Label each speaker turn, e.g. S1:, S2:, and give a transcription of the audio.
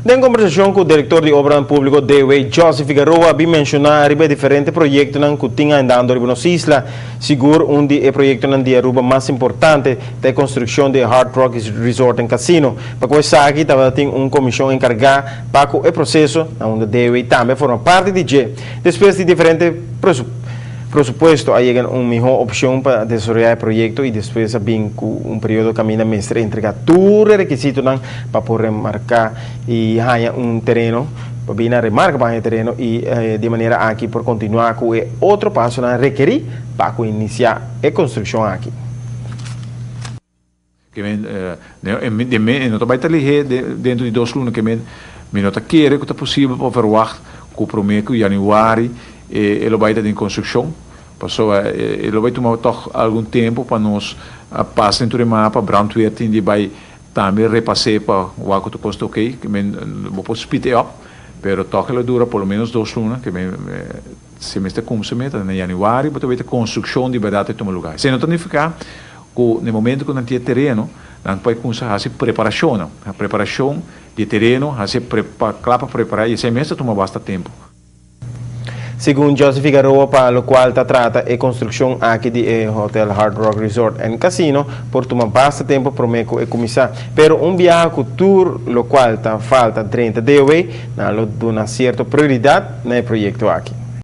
S1: Den kombersashon ku direktor di Obra Públiko DOW, Joseph Figueroa, a bin menshoná riba diferente proyektonan ku tin andando riba nos isla. Sigur un di e proyektonan di Aruba mas importante ta e konstrukshon di Hard Rock Resort and Casino. Pa ku esaki tabatin un komishon enkargá pa ku e proseso, unda DOW tambe forma parti di dje. Despues di diferente presupuesto a yega un mihó opshon pa desaroyá e proyekto i despues a bin ku un periodo kaminda mester entregá tur rekisitonan pa por remarká i haña un tereno, pa bin remarka pa tereno i di manera aki por kontinuá ku e otro pasonan rekerí pa inisiá e konstrukshon aki.
S2: Ke men, de men, no bai ta den di 2 luna, ke men, mi no ta kere ku ta posibel pa verwacht ku promé ku yanüari e lo bai ta den konstrukshon. Paso e lo bai tuma toch algun tempu pa nos pasa den e mapa, brandweer tin di bai tambe repasá pa wak ku kos ta oké, ke men bo por speed it up, pero toch e lo dura por lo menos 2 luna, ke men si mester kuminsá na yanüari, bo ta konstrukshon di berdat tuma lugá. Esei no ta nifiká ku na momento ku nan tin tereno, nan por kuminsá hasi preparashon, e preparashon di tereno, hasi kla pa prepará, i esei mes ta tuma basta tempu.
S1: Segun Joseph Figueroa, pa lokual ta trata e konstrukshon aki di Hotel Hard Rock Resort and Casino, por tuma basta tempu promé ku e kuminsá. Pero un biaha ku tur lokual ta falta 30 DOW, nan lo duna sierto prioridat na e proyekto aki.